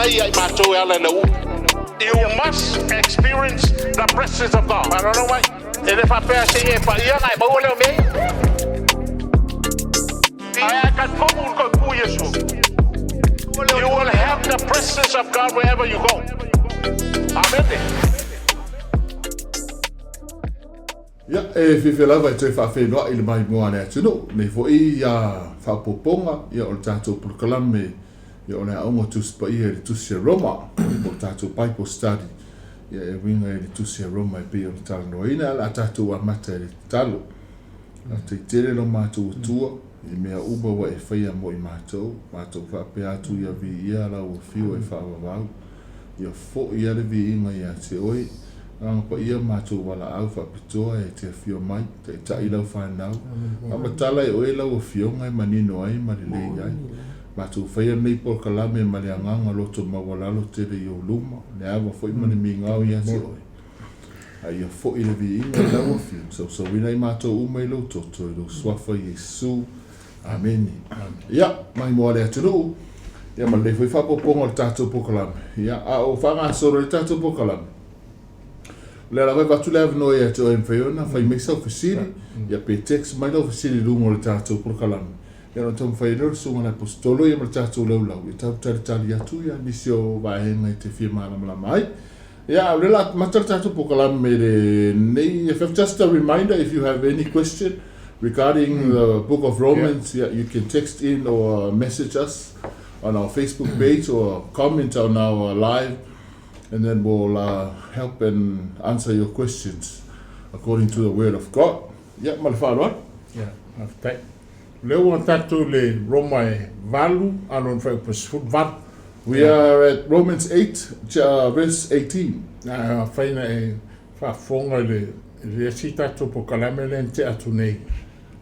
ai ia i matou e ala i le uu. You must experience the presence of God. Faalogologo mai. E le faapea se i e paia ona e maua lea o mea ia. Ae a e talitonu i le toe pu Iesu, you will have the presence of God wherever you go. Amene. Ia, e fiafia lava e toe faafeiloai i le maimoa a le atunuu, nei foi ia faaopoopoga ia o le tatou polokalame ia o le Aoga Tusi Paia i le Tusi a Roma, po o le tatou Bible Study ia e uiga i le Tusi a Roma e pei ona talanoaina, ae o le a tatou amata i le tatalo. Faafetai tele lo matou Atua i mea uma ua e faia mo i matou, matou faapea atu ia viia lau afio e faavavau. Ia foi a le viiga ia te oe, Agaga Paia matou valaau faapitoa e te afio mai, taitai lau fanau, faamatala e oe lau afioga e manino ai ma lelei ai. Matou faia lenei polokalame ma le agaga loto maualalo tele i ou luma, le ava foi ma le migao ia te oe. A ia foi le viiga i lau afio, sausauina i matou uma i lou toto, i lou suafa Iesu. Amene. Ia, maimoa le atunuu, ia ma lenei foi faaopoopoga o le tatou polokalame. Ia, a o faagasolo ai le tatou polokalame, o lea lava e avatu le avanoa ia te oe e mafai ona fai mai sau fesili, ia pe text mai lau fesili i luga o le tatou polokalame, ia ona taumafai ai lea o le Susuga i le Aposetolo ia ma le tatou laulau e tau talitali atu ia nisi o vaega e te fia malamalama ai. Ia, a o lea o le a amata le tatou polokalame i lenei afiafi. Just a reminder, if you have any question regarding the book of Romans, yeah, you can text in or message us on our Facebook page or comment on our live, and then we'll help and answer your questions according to the word of God. Yeah, ma le faaaloalo. Yeah, faafetai. O lea ua tatou i le Roma e valu a lona fuaiupu e 18. We are at Romans 8, verse 18. A afai na e faafofoga i le i le isi tatou polokalame lea na tea atu nei.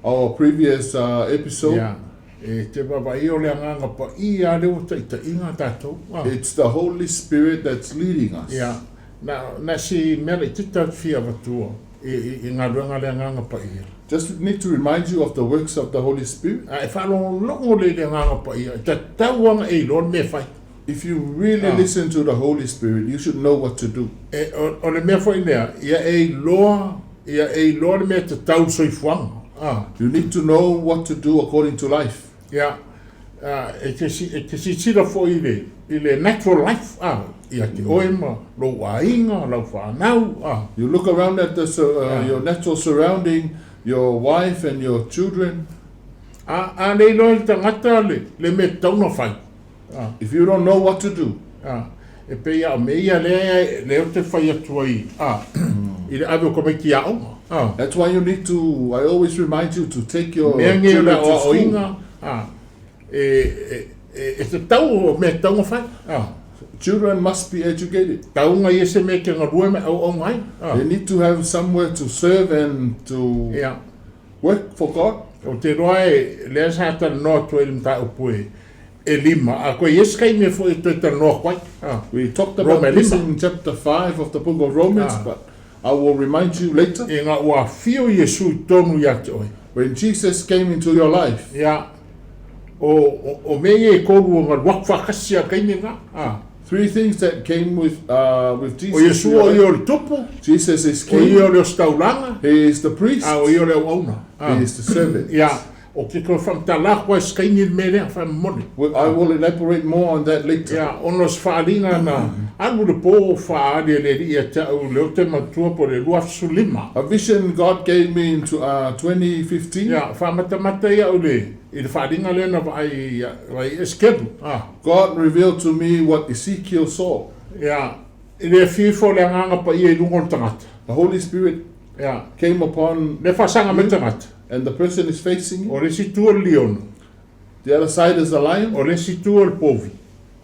Our previous episode. Ia, e te vaavaai o le Agaga Paia lava lea ua taitaiga tatou. It's the Holy Spirit that's leading us. Ia, na na si mea laitiiti ou te fia avatua i i galuega a le Agaga Paia. Just need to remind you of the works of the Holy Spirit. A e faalogologo lelei i le Agaga Paia, e tatau lava ona e iloa le mea e fai. If you really listen to the Holy Spirit, you should know what to do. E, o, o le mea foi lea, ia e iloa, ia e iloa le mea e tatau i le soifuaga. A. You need to know what to do according to life. Ia, e te, e te silasila foi i le, i le natural life, a, ia te oe ma lou aiga, lau fanau, a. You look around at the, your natural surrounding, your wife and your children. A, a le iloa e le tagata le, le mea e tatau ona fai, a. If you don't know what to do. A, e pei a o mea ia lea, lea ou te fai atu ai, a, i le ave o tamaiti i aoga, a. That's why you need to, I always remind you to take your children to school. Mea nei o le aoaoina, a, e, e, e tatau o mea e tatau ona fai, a. Children must be educated. Tatau ona i ai se mea e te galue ma e auauna ai, a. They need to have somewhere to serve and to Ia. work for God. Ou te iloa e, lea sa talanoa atu ai i le mataupu e, e lima, a koe i ai se taimi e foi e toe talanoa atu ai. A. We talked about this in chapter 5 of the book of Romans, but I will remind you later. Ina ua afio Iesu i totonu ia te oe. When Jesus came into your life. Ia, o, o, o mea ia e tolu o galu atu faatasi a taimi lena. A. Three things that came with, with Jesus. O Iesu o ia o le tupu. Jesus is king. O ia o le ositaulaga. He is the priest. A o ia o le auauna. A. He is the servant. Ia, Ou te toe whamatala atu ai se taimi i le mea lea, faamolemole. I will elaborate more on that later. Ia, ona o se faaaliga na alu le po faaali e le Alii ia te au i le o te matua po o le 2015. A vision God gave me in 2015. Ia, faamatamata ia au i le faaaliga lea na vaai i Esekielu. God revealed to me what Ezekiel saw. Ia, i le afio ifo o le Agaga Paia i luga o le tagata. The Holy Spirit came upon Le faasaga mai tagata. And the person is facing you. O le isi itu o le liona. The other side is the lion. O le isi itu o le povi.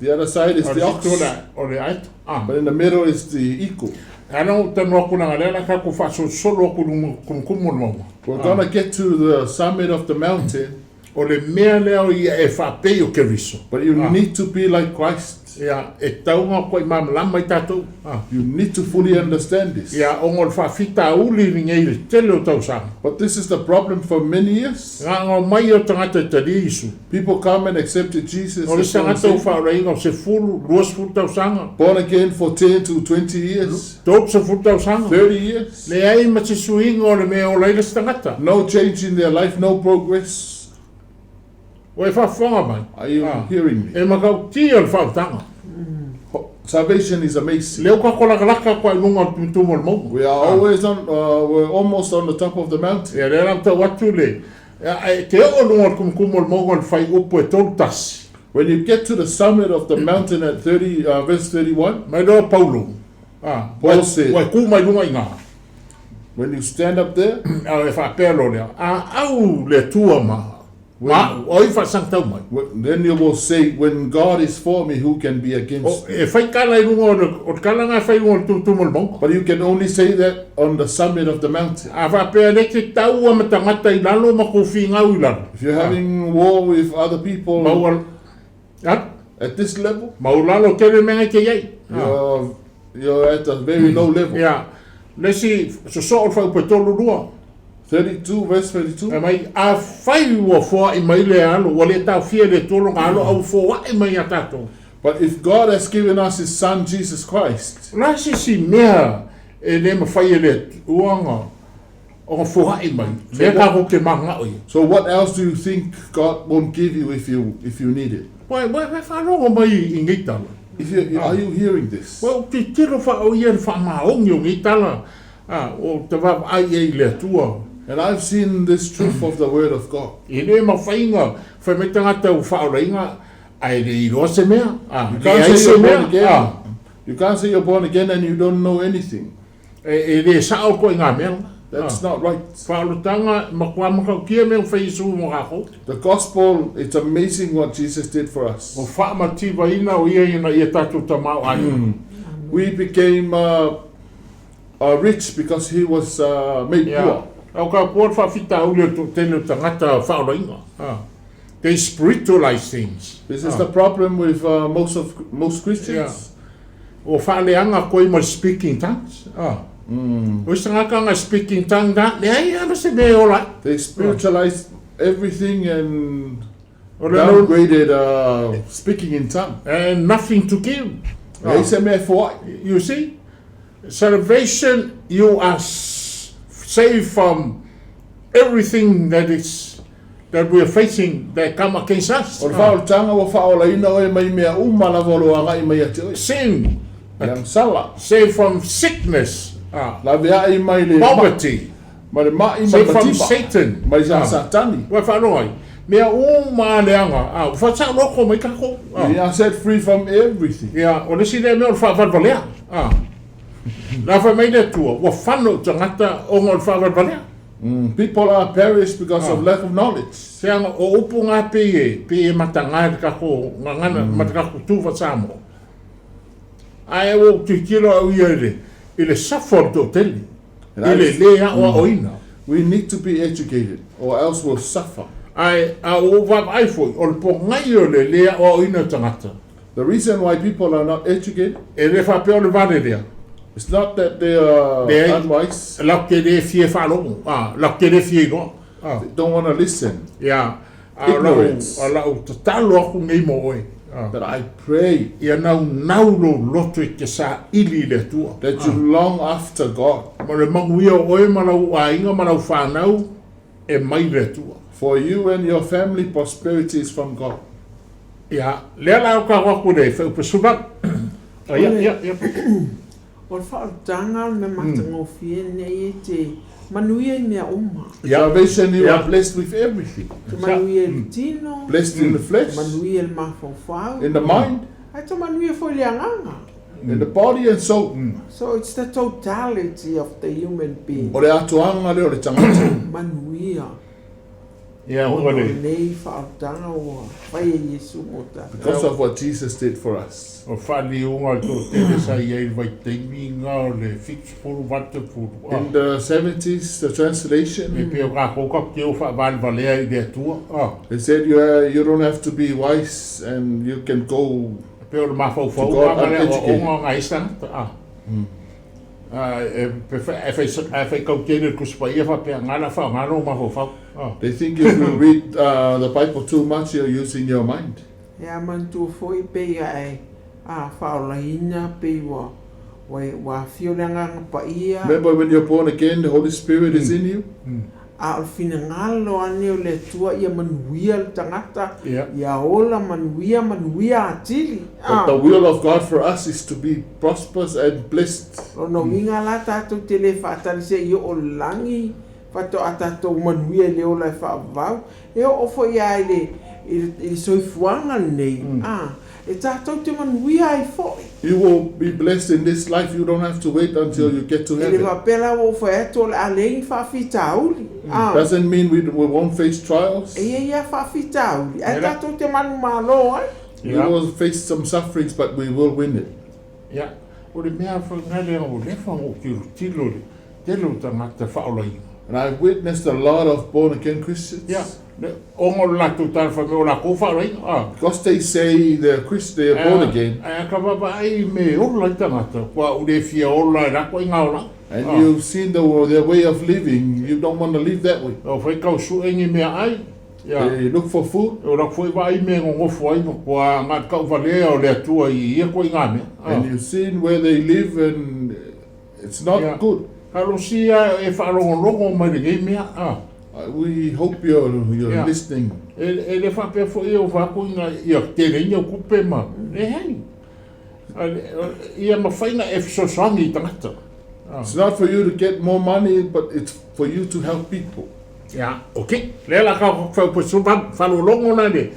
The other side is the ox. O le isi itu o le aeto. Ah. But in the middle is the eagle. E ala ona ou talanoa atu leaga lea o le a tatou faasolosolo atu i luga o le kumukumu o le mauga. We're gonna get to the summit of the mountain. O le mea lea o ia e faapei o Keriso. But you need to be like Christ. Ia, e tatau ona koe malamalama ai tatou. You need to fully understand this. Ia, ona o le faafitauli lenei i le tele o tausaga. But this is the problem for many years. Na ona omai o tagata e talia Iesu. People come and accepted Jesus O le as Lord and tagata ua Savior. faaolaina o 10, 20 tausaga. Born again for 10 to 20 years. 30 tausaga. 30 years. Leai ma se suiga o le mea e ola ai le isi tagata. No change in their life, no progress. Ua e faafofoga mai? Are you hearing me? E matautia le faautaga. Salvation is amazing. Lea ua tatou lakalaka atu lava i luga o le tumutumu o le mauga. We are always on, we're almost on the top of the mountain. Ia, lea la ua tau atu le, e te oo i luga o le tumutumu o le mauga o le fuaiupu e 31. When you get to the summit of the mountain at 30, verse 31, Mai loa Paulo, Paul said, ua e tu mai luga i ina. When you stand up there, A e faapea loa lea, A au le Atua ma ma au, o ai faasagitau mai? Then you will say, When God is for me, who can be against me? E fai tala i luga o le, o le tala lena e fai i luga o le tumutumu o le mauga. But you can only say that on the summit of the mountain. A faapea le te taua ma tagata i lalo ma kou finau i lalo. If you're having war with other people Maua, a? at this level, Maulalo tele mea e te iai. you're, you're at a very low level. Ia, le isi sosoo o le fuaiupu e 32. 32, verse 32. Fai mai, Afai ua foai mai le alo, ua le taofia e le Atua lona alo, a ua foai mai iā tatou. But if God has given us His Son, Jesus Christ. O le a se isi mea e le mafai e le Atua ona foai mai, lea tatou te mananao i ai? So what else do you think God won't give you if you, if you need it? Ua e faalogo mai i nei tala? If you, are you hearing this? Ua ou tilotilo faaoia i le faamaoni o nei tala, a, ou te vaavaai i ai i le Atua. And I've seen this truth of the word of God. E le mafai ona fai mai tagata ua faaolaina ae le iloa se mea, a, You can't leai say se you're born mea, again. a. You can't say you're born again and you don't know anything. E le sao ituaiga mea lena. That's not right. Faaolotaga, e matua matautia mea ua fai Iesu mo tatou. The gospel, it's amazing what Jesus did for us. Ua faamativaina o ia ina ia tatou tamaoaiga. We became uh, uh, rich because he was uh, made Ia, poor. au ka kua le faafitauli o le toatele o tagata faaolaina. They spiritualize things. This is the problem with uh, most of most Christians. Ia. Ua faaleaga koe ma le speaking tongues. O isi tagata na speaking tongue na, leai lava se mea e ola ai. They spiritualize everything and O le no, downgraded uh, speaking in tongue. And nothing to give. Leai se mea e foai. You see? Salvation, you are saved from everything that is that we are facing that come against us. O le faaolataga ua faaolaina oe mai mea uma lava o lo o agai mai ia te oe. Sin, Le agasala. saved from sickness, Laveai mai le poverty, mai le mai ma le saved from mativa. Satan. Mai sa Satani. Ua faalogo ai, mea uma a leaga, ua faasaoloko mai tatou. We are set free from everything. Ia, o le isi lea mea o le faavalevalea. La fai mai le Atua, ua fano i tagata ona o le faavalevalea. People are perished because of lack of knowledge. Seaga o upu nga pei e, pei e mataga i le tatou gagana ma le tatou tu faa-Samoa. Ae ua ou tilotilo au ia i le, i le safo a le toatele, i le le aoaoina. We need to be educated or else we'll suffer. Ae a ua ou vaavaai foi, o le pogai o le le aoaoina o tagata. The reason why people are not educated. E le faapea o le vale lea. It's not that they are Leai, unwise. Latou te le fia faalogo, a, latou te le fia iloa. A. They don't want to listen. Ia, a o lau, Ignorance. a lau tatalo aku nei mo oe, a. But I pray. Ia naunau lou loto i te saili i le Atua. That you long after God. Ma le manuia o oe ma lau aiga ma lau fanau e mai le Atua. For you and your family prosperity is from God. Ia, lea la o ka aku le wheupa subaru. Ia, ia, ia. O le faaolataga o le mea matagofie lenei e te manuia i mea uma. Salvation you are blessed with everything. Te manuia i le tino, Blessed in the flesh, te manuia i le mafaufau, in the mind, ae te manuia foi i le agaga. In the body and soul. So it's the totality of the human being. O le atoaga lea o le tagata. Manuia. Ia, Ona o o le. lenei faaolataga ua fai e Iesu mo tatou. Because of what Jesus did for us. O faaliuga o le toatele sa i ai i le vaitaimi na o le 70, 80, In the 70s, the translation. E pei o tatou tatou te o faavalevalea i le Atua, a. They said you, uh, you don't have to be wise and you can go E pei o le mafaufau To God ma le uneducated. aoaoga o nai isi tagata, a. A e pe a fai a fai kautele le Tusi Paia faapea na la faaaoga lou mafaufau, a. They think if you read uh, the Bible too much, you're using your mind. E a manatua foi pei ae a faaolaina pei ua ua ua afio le Agaga Paia. Remember when you're born again, the Holy Spirit is in you. A o le finagalo ane o le Atua ia manuia le tagata, Ia. ia ola manuia, manuia atili. But the will of God for us is to be prosperous and blessed. Lona uiga la tatou te le faatali se i oo i le lagi faatoa tatou manuia i le ola e faavavau. E oo foi lava i le, i le, i le soifuaga lenei, a, e tatou te manuia ai foi. You will be blessed in this life, you don't have to wait until you get to E le heaven. faapea la ua ou fai atu o le a leai ni faafitauli, a. Doesn't mean we, we won't face trials. E i ai lava faafitauli, ae Ia. tatou te manumalo ai. We Ia. will face some sufferings, but we will win it. Ia, o le mea foi lena lea ua leva ona ou tilotilo i le tele o tagata faaolaina. And I've witnessed a lot of born again Christians. Ia, le, ona o le latou tala fai mai o latou faaolaina, a. Because they say they're Christ, they are born again. Ae a ka vaavaai i me ola ai tagata, kua u le fia ola i latou aiga olaga. And you've seen the, their way of living, you don't want to live that way. O fai kau sue ni mea ai, ia. They look for food. O latou foi vaai i mea e nonofo ai ma kua na o le tauvalea o le Atua i ia koiga mea. And you've seen where they live and it's not Ia. good. Talosia e faalogologo mai lenei mea, a. We hope you're, you're Yeah. listening. E, e le faapea foi e ova atu ina ia tele ina tupe ma, leai. A le- Ia mafai ona e fesoasoani i tagata. It's not for you to get more money, but it's for you to help people. Ia, ok. Lea la ka faupusu faalologo la le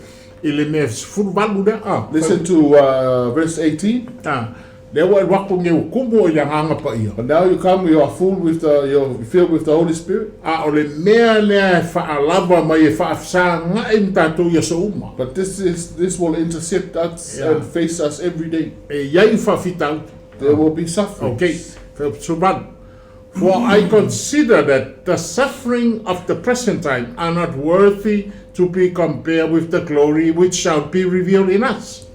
i le mea 18 lea. A. Listen to uh, verse 18. A, lea ua alu atu nei ua kumu i le Agaga Paia. But now you come, you are full with the, you're filled with the Holy Spirit. A o le mea lea e faalava mai e faafesaga'i ma tatou i aso uma. But this is this will intercept us Yeah. and face us every day. E i ai faafitauli. There will be suffering. Ok, faupusu For I consider that the suffering of the present time are not worthy to be compared with the glory which shall be revealed in us.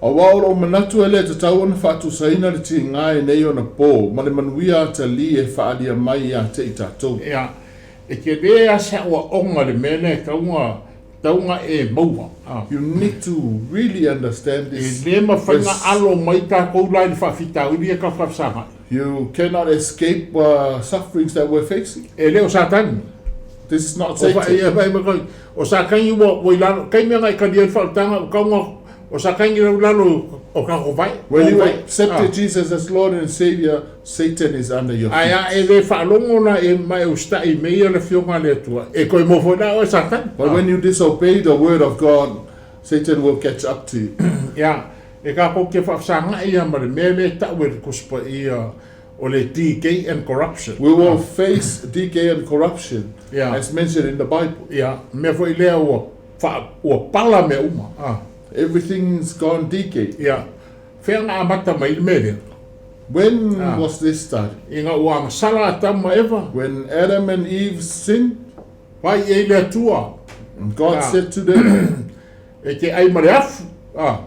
Auā o lou manatu e le tatau ona faatusaina le tiga i nei ona pō ma le manuia atalī e faaalia mai ia te i tatou. Ia, e te le a se aoaoga le mea lea e tatau ona, tatau ona e maua. A. You need to really understand E this le mafai ona verse. alo mai tatou la i le faafitauli ia tau faafesagai. You cannot escape uh, sufferings that we're facing. E le o Satani. This is not O Satan. fa- ia, fa- ma- o Satani ua, ua i lalo, taimi ana e kali ai le faaolataga, ua tau ona, o Satani lau i lalo o tatou vai. When you vai. accepted Ah. Jesus as Lord and Savior, Satan is under your Ae feet. a e le faalogo la e ma e usitai me ia le afioga a le Atua, e toe mofo ai la oe Satani. But when you disobey the word of God, Satan will catch up to you. Ia, e tatou te faafesagai ia ma le mea lea e tau e le Tusi Paia o le decay and corruption. We will face decay and corruption, Yeah. as mentioned in the Bible. Ia, mea foi lea ua, faa, ua pala mea uma. Ah. Everything's gone decay. Ia, fea na amata mai le mea lea? When Ah. was this started? Ina ua agasala Atamu ma Eva, When Adam and Eve sinned, fai i ai le Atua, and God Ah. said to them, e te ai ma le afu. Ah.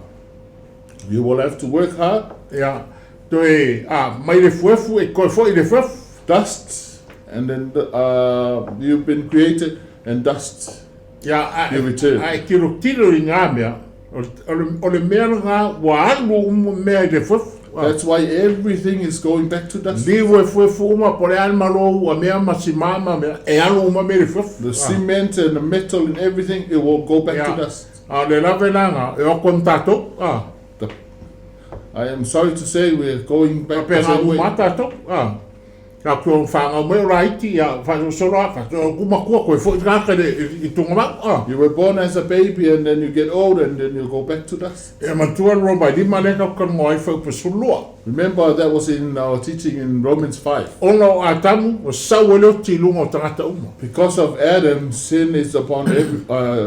You will have to work hard, Ia, toe, ah, mai le efuefu, e toe foi i le efuefu. dust, and then the, uh, you've been created, and dust. Ia, a, You return. a e tilotilo i ngā mea, o, o, le, o le mea lena ua alu uma mea i le efuefu. Ah. That's why everything is going back to dust. Liu efuefu uma, po o le a le malo ua mea ma simā ma mea, e alu uma mea i le efuefu. The cement and the metal and everything, it will go back Yeah. to dust. A o le lavelaga, e o atu ai ma tatou. Ah. The, I am sorry to say we are going back the Faapena same way. uma lava tatou. Ah. Tatou te fanau mai o laiti, ia, faasolosolo lava, faatoa ku matua koe foi tagata i le i tugamau, a. You were born as a baby and then you get old and then you go back to dust. E manatua le Roma e lima lea tatou talanoa ai fuaiupu e 12. Remember that was in our teaching in Romans 5. Ona o Atamu, ua sau ai le oti i luga o tagata uma. Because of Adam, sin is upon every,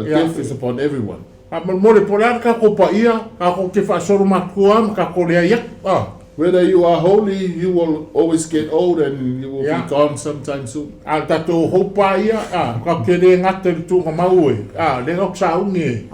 death is upon everyone. Faamolemole, po o le a le tatou paia, tatou te faasolo matutua ma tatou leai atu, a. Whether you are holy, you will always get old and you will be gone sometime soon. A o le tatou hope lava ia, a, tatou te le gata i le tuugamau e, a, lea tatou te sauni e,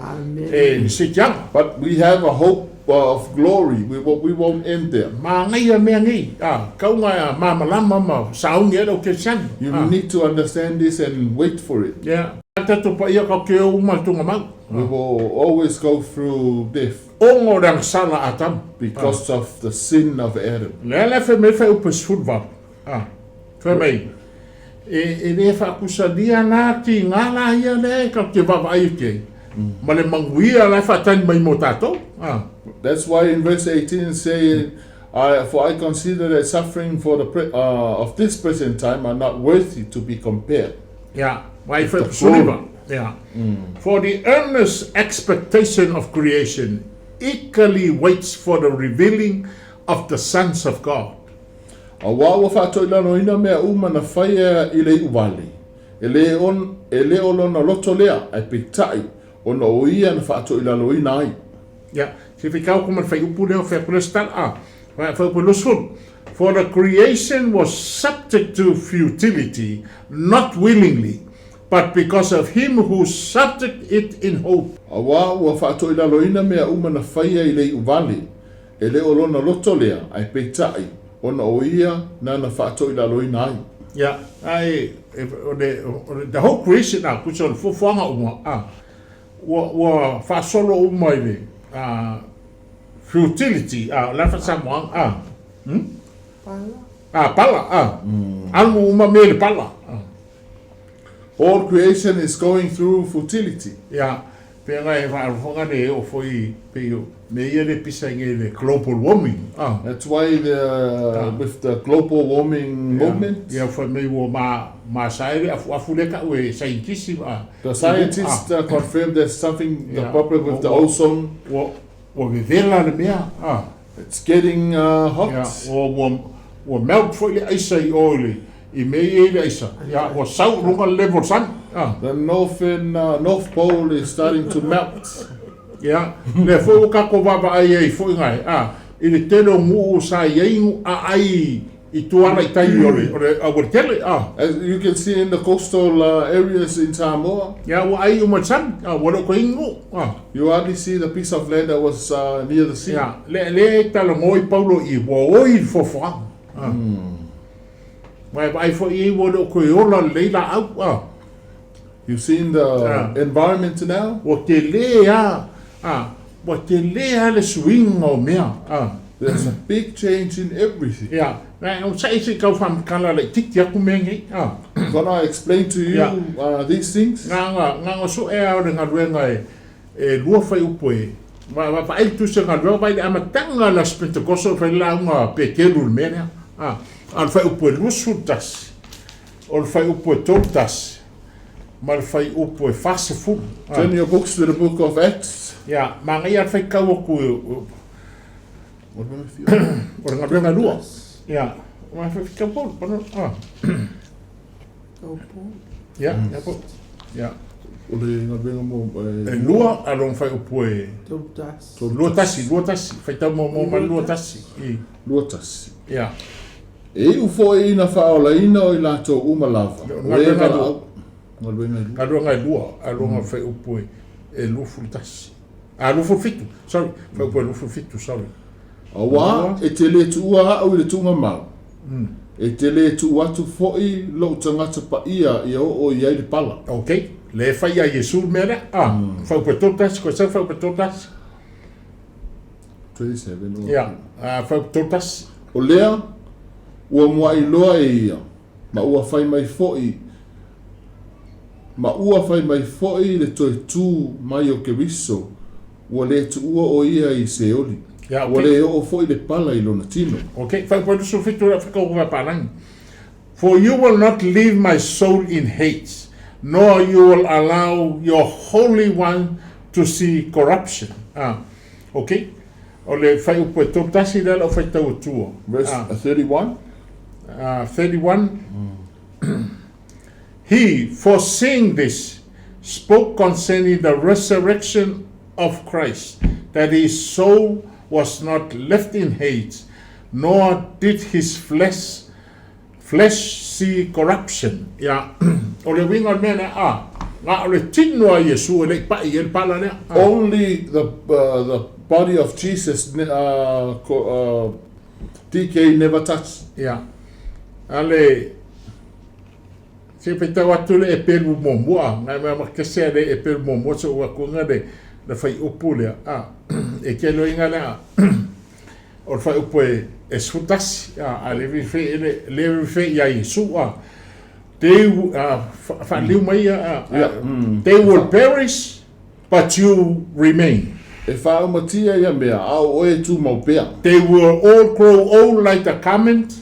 e le siitiaga. But we have a hope of glory, we we won't end there. Manaia mea nei, a, tau na malamalama ma sauni ai le au kerisiano. You need to understand this and wait for it. Yeah. A le tatou paia tatou te o uma i le tuugamau. We will always go through death. Ona o le agasala a Atamu. Because of the sin of Adam. Lea la e fai mai le fuaiupu e 18, a, fai mai, e, e le faakusalia la tiga la ia lea e tatou te vaavaai atu ai, ma le manuia la e faatali mai mo tatou, a. That's why in verse 18 it say, I, for I consider that suffering for the pre, of this present time are not worthy to be compared. Ia, mai fai 19. Ia. For the earnest expectation of creation eagerly waits for the revealing of the sons of God. Auā ua faatoilaloina mea uma na faia i le iʻu wale, e le on, e le o lona loto lea, ae peitai, ona o ia na faatoilaloina ai. Ia, se whitau ko ma le whaiupu lea o whea kore se tala, a, whaiupu e 20. For the creation was subject to futility, not willingly, but because of him who subject it in hope. Auā ua faatoilaloina mea uma na faia i le iʻu wale, e le o lona loto lea, ae peitai, ona o ia nana faatoilaloina ai. Ia, ae, o le, o le, the whole creation, a, kusa o le fuafuaga uma, a, Ua, ua faasolo uma i le, a, futility, a, o le a faa-Samoa, a, hmm? Pala. A, pala, a. Alu uma mea i le pala. A. All creation is going through futility. Ia, pea ngai e faalofoga le o foi pei o me ia le pisa i le global warming. A. That's why the, with the global warming movement. Ia, fai mai ua ma, ma sae le afuafu lea ta'u e saientisi ma. The scientists confirmed there's something the problem with the ozone. Ua, ua vevela le mea. A. It's getting hot. Ia, ua, ua, ua melt foi le aisa i o i le, i mea ia i le aisa. Ia, ua sau i luga le level sun. A. The northern, North Pole is starting to melt. Ia, lea foi ua tatou vaavaai ai foi nai, a, i le tele o nuu sa i ai aai i tua ala i tai o le, o le aualatele, a. As you can see in the coastal areas in Samoa. Ia, ua ai uma i le sami, a, ua le o toe i ni nuu, a. You hardly see the piece of land that was near the sea. Ia, lea, lea e talanoa i Paulo i, ua oi le foafoaga, a. Ua e vaai foi i ai ua le o toe ola lelei laau, a. You've seen the environment now? Ua tele a, a, ua tele a le suiga o mea, a. There's a big change in everything. Ia, na e onosai se i tau faamatala laitiiti atu mea nei, a. Gonna explain to you these things. Na ona, na ona sue a o le galuega e, e lua fuaiupu e, va, va, vaai le tusi o le galuega, vaai le amataga o le Aso Pentekoso e fai le lauga a Peteru i le mea lea, a. A o le fuaiupu e 21, o le fuaiupu e 31, ma le fuaiupu e 40. Turn your books to the book of Acts. Ia, manaia le faitau atu o le galuega lua. Ia, ma faitau Paulu. Ia, ia po. Ia. O le galuega mo... E lua, a lona fuaiupu e... Lua tasi, lua tasi. Faitau muamua mai le lua tasi. Lua tasi. Ia. E iu foi ina faaolaina o i latou uma lava, o e valaau. Galuega e lua. Galuega e lua, a lona fuaiupu e 21. A, 27, sorry, fuaiupu e 27, sorry. Auā, e te le tuua a'u i le tuugamau, e te le tuu atu foi lou tagata paia ia oo i ai le pala. Ok, lea e fai ia Iesu le mea lea. A, fuaiupu e 31, koe sau fuaiupu e 31. 27 o. Ia, a, fuaiupu 31. O lea, ua muaʻi loa e ia, ma ua fai mai foi, ma ua fai mai foi le toe tū mai o Keriso, ua le tuua ʻo ia i Seoli, Ia, ua le oo foi le pala i lona tino. Ok, fuaiupu e 27 o le Afrika o Papalangi. For you will not leave my soul in Hades, nor you will allow your Holy One to see corruption. Ah, ok. O le fuaiupu e 31 lea lau faitau atua. Verse 31. 31. He, foreseeing this, spoke concerning the resurrection of Christ, that his soul was not left in Hades, nor did his flesh flesh see corruption. Ia, o le uiga o le mea lea, a, na o le tino a Iesu e le i paʻi ai le pala lea. A. Only the the body of Jesus decay never touched. Ia, a le, se i faitau atu le epelu muamua, ngai mea ma kese le epelu muamua se ua kuga le, le fuaiupu lea, a, e kelo inga lea, o le fuaiupu e, e 11, a, a le fe, le, le fe ia Iesu, a, they, a, faaliu mai ia, a, Yeah. they will perish, but you remain. E faaumatia ia mea, a o oe e tumau pea. They will all grow old like a garment.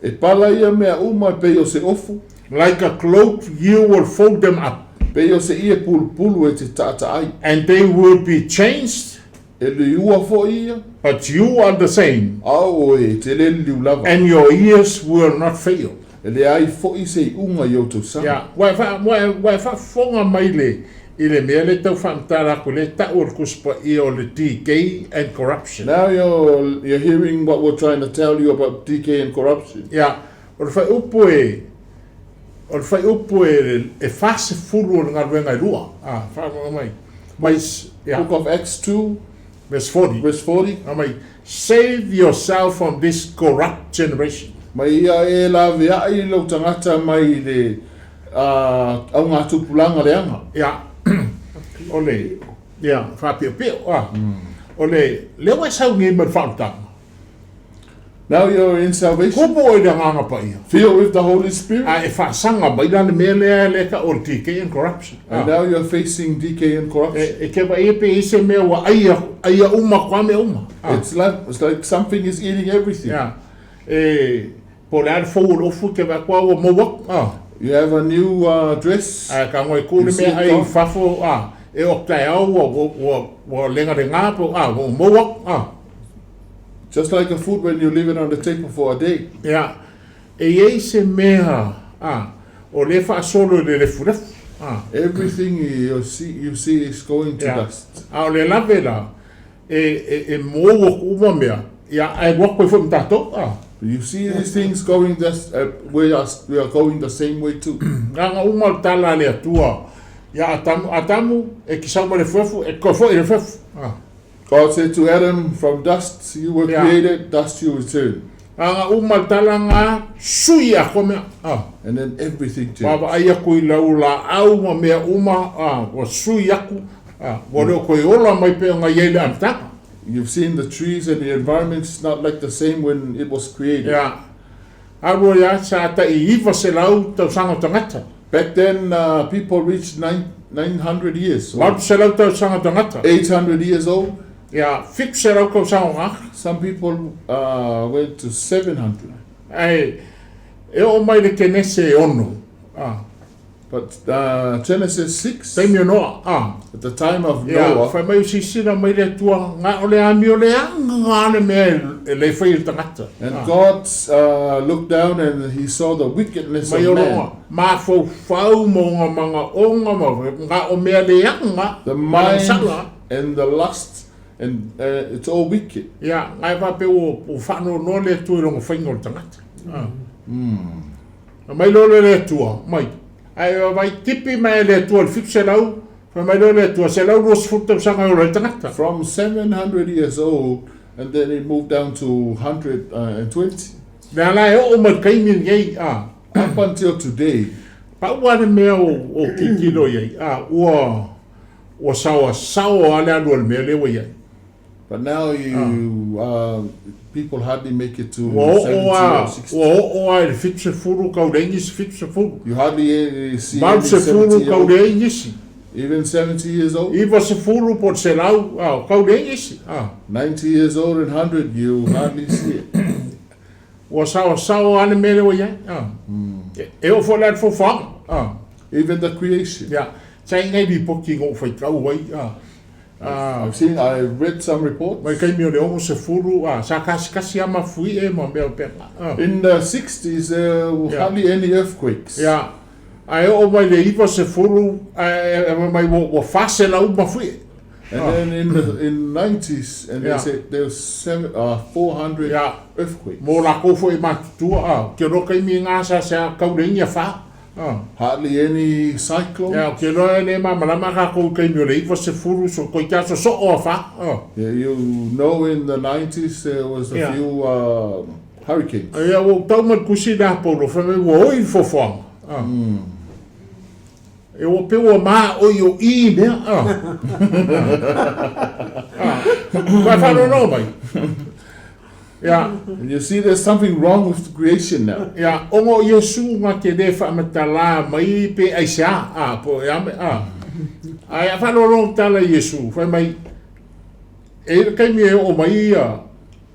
E pala ia mea uma e pei o se ofu. Like a cloak you will fold them up. Pei o se ie pulupulu e te taataai. And they will be changed. E liua foi ia. But you are the same. A o oe e te le liliu lava. And your years will not fail. E leai foi se iuga i ou tausaga. Ia, ua e faa, ua e, ua e faafofoga mai le, i le mea lea e tau faamatala atu, lea e tau o le Tusi Paia o le Decay and Corruption. Now you're, you're hearing what we're trying to tell you about decay and corruption. Ia, o le fuaiupu e, o le fuaiupu e, e 40 o le galuega e lua. A, faafofoga mai. Mai, ia. Book of Acts 2, Verse 40. verse 40. Mai, save yourself from this corrupt generation. Mai ia e laveai lou tagata mai le augatupulaga leaga. Ia, o le, ia, faapeopeo, a. O le, lea ua e sau nei ma le faaolataga. Now you're in salvation. Kumu oe i le Agaga Paia. Filled with the Holy Spirit. A e faasaga mai la le mea lea lea e tau o le decay and corruption. And now you're facing decay and corruption. E, e te vaai pe i ai se mea ua ai, aia uma atu lava mea uma. It's like, it's like something is eating everything. Ia. E, po o le a le fou o le ofu e te vaai atu lava ua maua atu. A. You have a new dress. Ae ka ngoi ku le mea ai i fafo, a, e o taeao ua, ua, ua, ua legalega po, a, ua maua atu. A. Just like a food when you leave it on the table for a day. Ia, e i ai se mea, a, o lea e faasolo i le lefulefu, a. Everything you see, you see is going to Ia, dust. a o le lave la, e, e, e mou aku uma mea, ia, ae alu atu ai foi ma tatou, a. You see these things going dust, we are, we are going the same way too. Leaga uma le tala a le Atua ia Atamu, Atamu, e te sau mai le efuefu, e te toe foi i le efuefu, a. God said to Adam, From dust you were Ia. created, dust you return. Aga uma le tala nga, sui atoa mea, a. And then everything changed. Vaavaai atu i lau laau ma mea uma, a, ua sui atu, a, ua le o toe ola mai pei ona i ai le amataga. You've seen the trees and the environment is not like the same when it was created. Ia. Alu ai a, sa tai 900 tausaga o tagata. Back then, people reached 900 years old. 800 tausaga o tagata. 800 years old. Ia, 700 tausaga o tagata. Some people went to 700. Ae, e oo mai le Kenese e ono, a. But Genesis 6, Taimi o Noa, a. at the time of Ia, Noah, fai mai o sisina mai le Atua, nga o le amio leaga le mea e le fai e le tagata. and A. God looked down and he saw the wickedness Mai of o man. loga, mafaufau ma ona magaoga ma nga o mea leaga, The ma mind lamasala. and the lust, and it's all wicked. Ia, nga e faapea ua, ua faanoanoa le Atua i lona faiga o le tagata. A. Aumai loa lea le Atua, mai. Ae vaai tipi mai e le Atua i le 700, fai mai loa le Atua, 120 tausaga e ola ai le tagata. From 700 years old, and then it moved down to 120. Lea la e oo mai le taimi lenei, a. Up until today. Pau lava le mea o, o tilotilo i ai, a, ua, ua saoasaoa lava le alu a le mea lea ua i ai. But now you, people hardly make it to Ua oo 70 lava, or 60. ua oo lava i le 70 kau leai nisi 70. You hardly see any 80 70 kau old, leai nisi. even 70 years old. 90 po o le 100, a, kau leai nisi, a. 90 years old and 100, you hardly see it. Ua saosao lava le mea lea ua i ai. E oo foi la i le foafoaga. Even the creation. Ia, sa i nai lipoti na ou faitau ai. I've seen, I read some reports. Mai taimi o le 60, sa kasikasi lava mafuie ma mea faapena. In the sixties there were hardly any earthquakes. Ia, ae oo mai le 90, ae fai mai ua 400 mafuie. And then in the in 90s and they said there was seven, 400 earthquakes. Mo lakou foi e matutua, ou te iloa taimi i na sa sa tau leai ni afa. Hardly any cyclones. Ou te iloa e le malamalama tatou i taimi o le 90 so toeitiiti lava sosoo afa. Yeah, you know in the 90s there was a few hurricanes. Ia, ua ou tau mai le tusi lea a Paulo fai mai ua oi le foafoaga. E ua pei ua maoioʻi i mea, a. A. Ua e faanoanoa mai. Ia. And you see there's something wrong with the creation now. Ia, ona o Iesu na te le faamatala mai pe aisea, a, po o le a mea, a. Ae a faanoanoa tala i Iesu, fai mai, e i ai le taimi e oo mai ia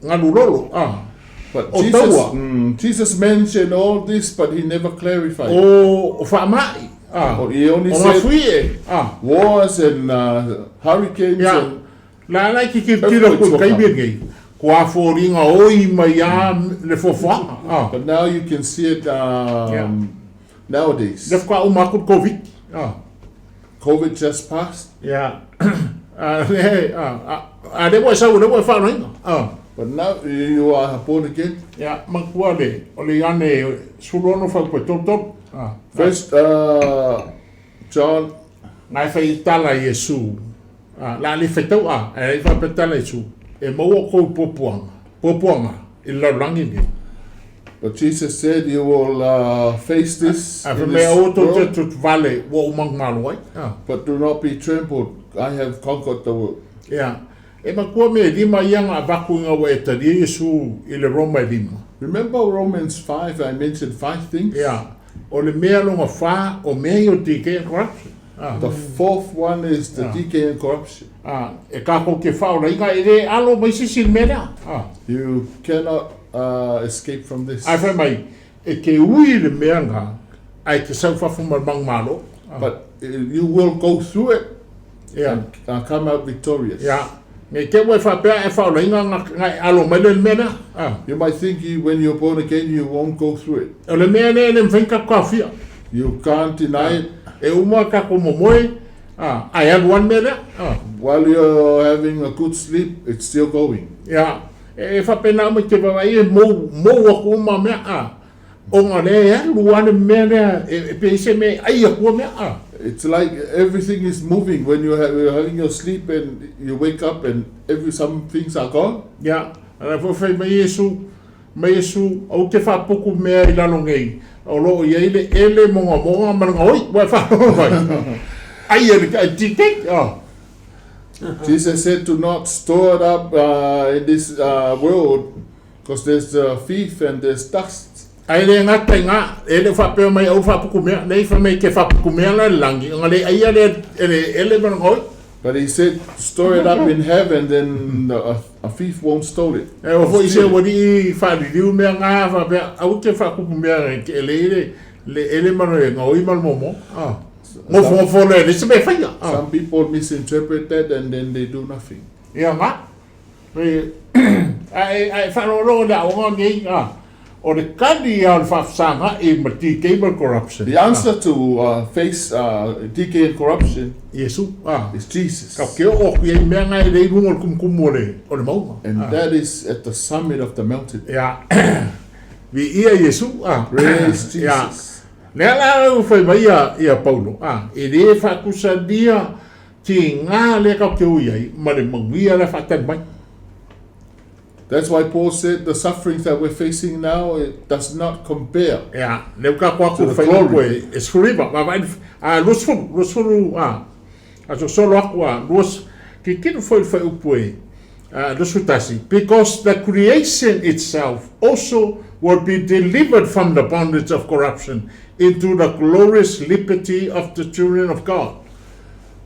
galu lolo, a. But O Jesus, taua. Jesus mentioned all this, but he never clarified. O, o faamaʻi, a. Oh, he only O said mafuie, a. wars and hurricanes Ia, and la la i te tilotilo earthquakes aku i will le taimi come. lenei, kua foliga oi mai a le foafoaga, a. But now you can see it Ia. nowadays. Lea faatoa uma atu le Koviti, a. Covid just passed. Ia, a le, a, a, a lea ua e sau, lea ua e faaloina, a. But now you are born again. Ia, manatua le, o le Ioane 16 fuaiupu e 33, a. First John. Na e fai tala Iesu, a, la le faitau a, ae faapea tala Iesu, e maua kou puapuaga, puapuaga i le lalolagi lenei. But Jesus said you will face this Ae in fai mai, this Aua tou te world, tutuvale ua ou manumalo ai. but do not be trampled, I have conquered the world. Ia, e matua mea e lima ia na avatu ina ua e talia Iesu i le Roma e lima. Remember Romans 5, I mentioned 5 things? Ia, o le mea lona fa, o mea ia o decay and corruption. The fourth one is the decay and corruption. E kakou te faaolaina, e le alo mai se isi i le mea lea. You cannot escape from this. Ae fai mai, e te ui i le mea na, ae te sau fafo ma le manumalo. But you will go through it and come out victorious. Ia, nei te ua e faapea e faaolaina na e alo mai lea i le mea lea. You might think you, when you're born again you won't go through it. O le mea lea e le mafai ona tatou taofia. You can't deny it. E uma tatou momoe, ae alu lava le mea lea. While you're having a good sleep, it's still going. Ia, e faapena uma i te vaavaai e mou, mou atu uma mea, a, ona lea e alu lava le mea lea, e pei se mea e ai atua mea, a. It's like everything is moving when you have, you're having your sleep and you wake up and every, some things are gone. Ia, a la foi fai mai Iesu, mai Iesu, Ou te faapuku mea i lalo nei, o lo o i ai le ele mogamoga ma le gaoi, ua e faalogologo mai. Ai e le dictate, a. Jesus said to not store it up in this world because there's the thief and there's dust. Ae le gata i nga, e le o faapea mai aua faapuku mea, leai fai mai ke faapuku mea la i le lagi, ona le aia lea e le ele ma le gaoi. But he said store it up in heaven then a thief won't stole it. E oo foi i se ualii faaliliu mea nga faapea aua ke faakupu mea ke ele i le le ele ma le gaoi ma le momo. Gofogofo lea e leai se mea e faia. Some people misinterpret that and then they do nothing. Ia nga. Ae ae faalogologo i le aoga nei, a, o le kali ia o le faafesagaʻi ma decay ma le corruption. The answer to face decay and corruption Iesu, a, is Jesus. Ka ke oo aku i ai mea nga e le i luga o le kumukumu o le, o le mauga. And that is at the summit of the mountain. Ia, viia Iesu, a. Praise Ia, Jesus. lea la ua fai mai ia, ia Paulo, a, e le faakusalia tiga lea tatou te ui ai ma le manuia lea faatali mai. That's why Paul said the sufferings that we're facing now it does not compare Ia, lea ua tatou atu to the fai upu glory. e, e 19, vaavaai le, a, 20, 20, a, a sosolo atu a, luas, tilotilo foi i le fuaiupu e, a, 21, because the creation itself also will be delivered from the bondage of corruption into the glorious liberty of the children of God.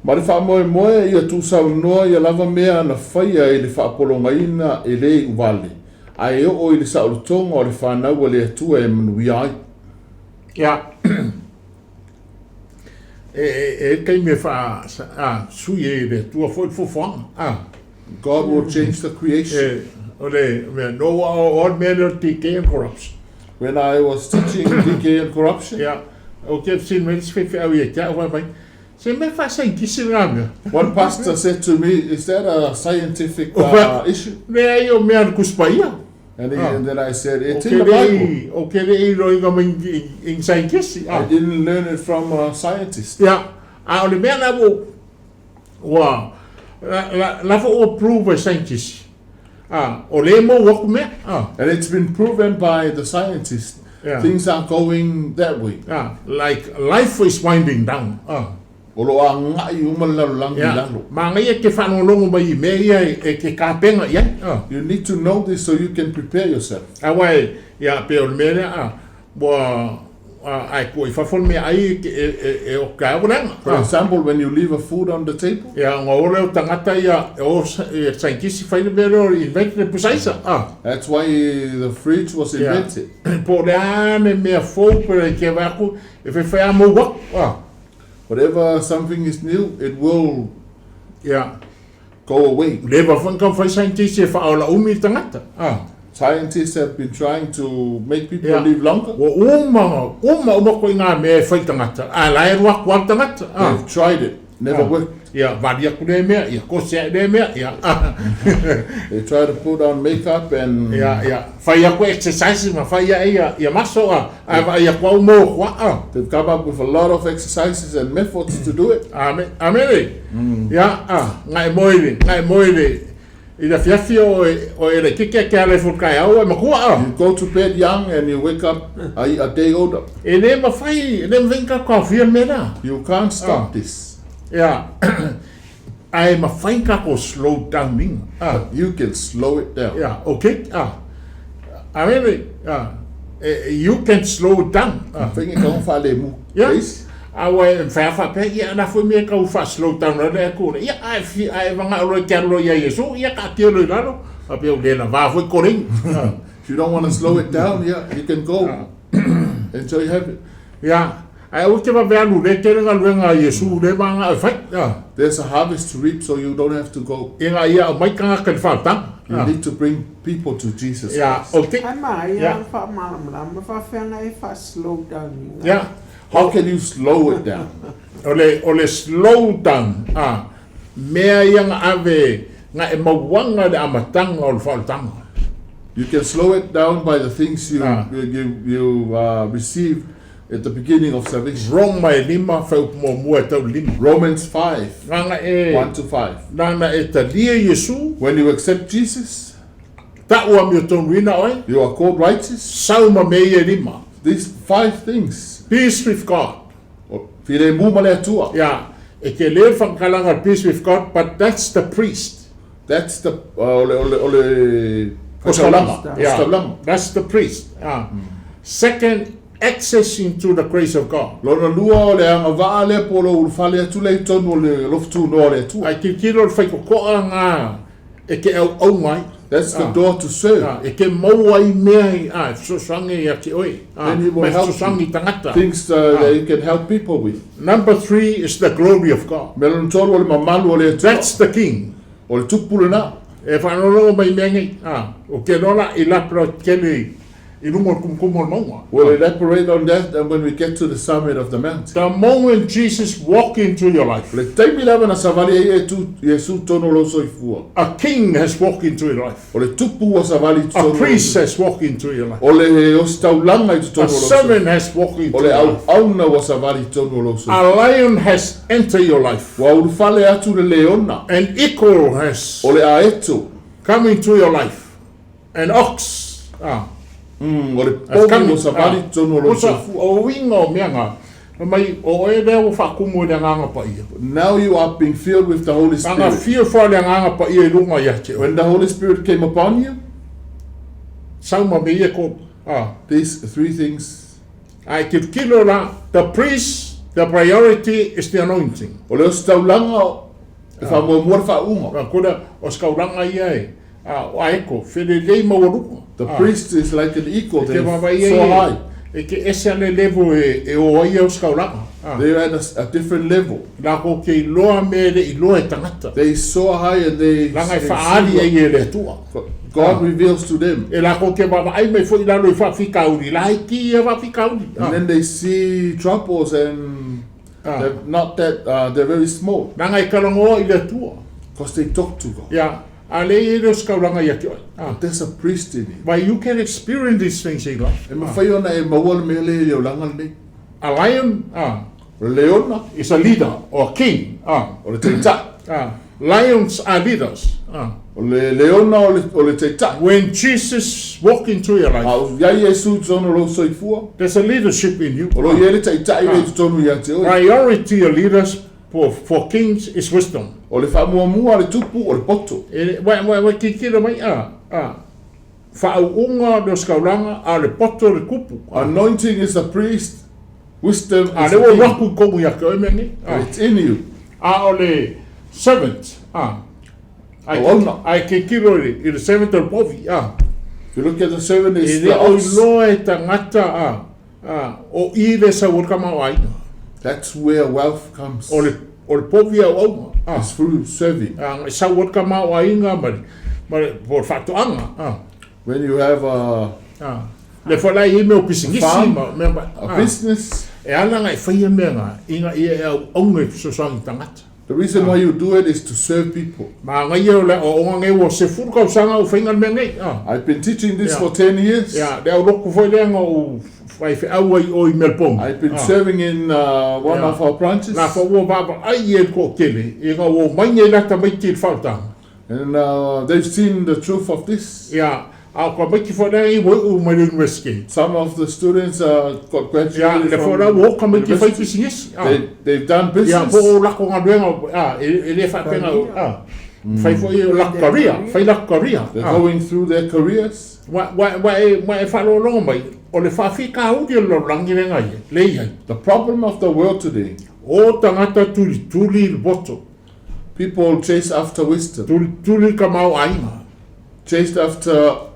Ma le faamoemoe ia tuusaunoa ia lava mea na faia i le faapologaina e le iuvale. Ae oo i le saolotoga o le fanau a le Atua e manuia ai. Ia, e, e, e le taimi e faa, a, sui ai e le Atua foi le fuafuaga. A. God will change the creation. E, o le mea, no ua o, o le mea lea o le decay and corruption. When I was teaching decay and corruption. Ia, ou te fesili mai le isi faifeau ia te au, fai mai, Se mea faasaienitisi lena mea. One pastor said to me, Is that a scientific issue? Leai, o mea a le Tusi Paia. And, he, and then I said, It's in the Bible. Ou te le i iloina mai i ni saienitisi. I didn't learn it from a scientist. Ia, a o le mea la ua, ua, la, la foi ua prove e saienitisi. A, o lea e mou atu mea. A. And it's been proven by the scientists. Yeah. Things are going that way. A, like life is winding down. A. O lo o agai uma le lalolagi i lalo. Manaia e te faalogologo mai i mea ia e te tapena i ai. A. You need to know this so you can prepare yourself. Aua e, ia, pei o le mea lea, a, ua, a, ae tua i fafo le meaai e, e, e o te ao leaga. For example, when you leave a food on the table. Ia, ona o lea o tagata ia, e o e scientist fai le mea lea o invent le pusaisa. A. That's why the fridge was invented. Ia, po o le a le mea fou pe le te vaai atu, e faifai lava mou atu. A. Whatever something is new, it will Ia. go away. Leva foi na taumafai scientist e faaola umi le tagata. A. Scientists have been trying to make people Ia. live longer. Ua uma, uma, uma koe i ngā mea e whai tangata. A la e roa atu a le tagata. A. They've tried it, never A. worked. Ia, vali atu lea mea, ia kose ae lea mea, ia. A. They try to put on makeup and. Ia, ia, whai atu exercises ma whai ae ia, ia maso a, a vaai atu au mō koa a. They've come up with a lot of exercises and methods to do it. Ame, amene. Ia, a, ngae moe le, ngae moe le, i le afiafi o e, o e laitiiti a ke ala ifo i le taeao e matua a. You go to bed young and you wake up a, a day older. E le mawhai, e le mawhai ka taofia le mea la. You can't stop this. Ia, ae mawhai ka ko slow down inga. A. But you can slow it down. Ia, okay, a. Amene, a, e, you can slow it down. A. Mawhai ka whaalemu. Ia, Yes. aua e mawhai a whapea, ia, na fue mea kau wha slow down rana e kore. Ia, ae fi, ae wanga olo e te alo ia Iesu, ia ka tia lo i lalo. Whapea, u le la vā fue koreng. A. If you don't want to slow it down, yeah, you can go until you have it. Ia, ae aua te wawe alu le tele galuega a Iesu le vāga e whai. A. There's a harvest to reap, so you don't have to go. I ngā ia aumai tangata i le whaotanga. You need to bring people to Jesus Ia, Christ. o te. Ai ma, ia Ia. whaamalamalama, whaawhianga e wha slow down i ngā. Ia. How can you slow it down? O le, o le slow down, a, mea ia nga ave, nga e mauaga le amataga o le faaolataga. You can slow it down by the things you, Ah. you, you, you receive at the beginning of salvation. Roma e lima, whaupu muamua e tau le lima. Romans 5, Nana e, 1 to 5. nana e talia Iesu, When you accept Jesus, ta'u amiotonuina oe, you are called righteous. sau ma mea ia e lima. These five things. Peace with God. O, filemu ma le Atua. Ia, e te le whakakalaga o peace with God, but that's the priest. That's the, o le, o le, o le, Ositaulaga. Yeah, Ositaulaga. that's the priest. Second, access into the grace of God. Lona lua o le agavaa lea po o lou ulufale atu lea i totonu o le alofa-tunoa o le Atua. Ai tilotilo le faitotoa nga e te auauna ai. That's the door to serve. E te maua ai mea i, e fesoasoani ia te oe. Then he will Ma e help you. fesoasoani i tagata. Things that you can help people with. Number three is the glory of God. Mea lona tolu o le mamalu o le Atua. That's the king. O le tupu lena. E faalogologo mai i mea nei, a, o ke loa la i lapela tele i luga o le kumukumu o le mauga. We'll elaborate on that when we get to the summit of the mountain. The moment Jesus walk into your life. O le taimi lava na savali ai e tu, Iesu tonu o lou soifua. A king has walked into your life. O le tupu ua savali i totonu o lou A priest has walked into your life. O le ositaulaga i totonu o lou soifua. A servant has walked into O le your life. auauna ua savali i totonu o lou soifua. A lion has entered your life. Ua ulufale atu le leona. An eagle has. O le aeto. Come into your life. An ox, a. O le povi ua savali i totonu o lou soifua. O uiga o mea na, fai mai, o oe lea ua faakumu e le Agaga Paia. Now you are being filled with the Holy Spirit. Ana fia foa le Agaga Paia i luga ia te oe. When the Holy Spirit came upon you. Sau ma mea ia e tolu, a. These three things. Ae tilotilo la, the priest, the priority is the anointing. O le ositaulaga e faamuamua le faauuga. Kura, o se kaulaga ia e. O aeko, felelei maualuga. The priest is like an eagle, E te they vaavaai soar ai high. e te ese a le level e o ai e osikaulaga. They are at a different level. Lakou te iloa mea e le iloa e tagata. They soar high and they Leaga e they faaali see ai e le Atua. what God reveals to them. E lakou te vaavaai mai foi i lalo i faafitauli, laiti ia faafitauli. And then they see troubles and they're not that, they're very small. Leaga e talanoa i le Atua. Because they talk to God. Ia, a lea e i ai le osikaulaga ia te oe. But there's a priest in you. But you can experience these things in life. E mafai ona e maua le mea lea i le olaga lenei. A lion, ah. O le leona. Is a leader or a king, ah. O le taitai. Ah. Lions are leaders, ah. O le leona o le, o le taitai. When Jesus walk into your life. A o i ai Iesu i totonu o lou soifua. There's a leadership in you. O lo o i ai le taitai lea i totonu ia te oe. Priority of leaders for, for kings is wisdom. O le faamuamua a le tupu o le poto. E, wa, wa, wa tilotilo mai, ah, ah. Faauuga le osikaulaga, a o le poto o le tupu. Anointing is the priest, wisdom is A the lea ua king. alu atu i totonu ia te oe mea nei. But it's in you. A o le servant, a. Auauna. A e tilotilo i le, i le servant o le povi, a. If you look at the servant, E it's le the ox. o iloa e tagata, a, a, o i le sau o le tamaoaiga. That's where wealth comes. O le, o le povi auauna, a. It's through serving. A, e sau ai le tamaoaiga ma le, ma le, po o le faatoaga, a. When you have a, A, le foi la e i ai mea o pisinisi farm, ma mea ma, a business. E ala ona e faia mea na, ina ia e auauna e fesoasoani i tagata. The reason why you do it is to serve people. Manaia o le aoaoga nei ua 10 tausaga o faiga le mea nei. A. I've been teaching this Yeah. for 10 years. Ia, le aulotu foi lea na ou faifeau ai i o i Melbourne. I've been A. serving in one Yeah. of our branches. Na fa ua vaavaai e le toatele, ina ua omai nei la tamaiti i le faautaga. And they've seen the truth of this. Ia, a o tamaiti foi lea ua iu mai le university. Some of the students got graduated Ia, le from foi la ua o tamaiti fai university. pisinisi. A. They, they've done Ia, business. po o lako galuega, a, e, e le faapena, a, fai foi o lako career, fai lako career. They're A. going through their careers. Ua, ua, ua e, ua e faalogologo mai, o le faafitauli o le lalolagi lea na i ai, lea e i ai. The problem of the world today. O tagata tulituli i le poto. People chase after wisdom. Tulituli le tamaoaiga. Chased after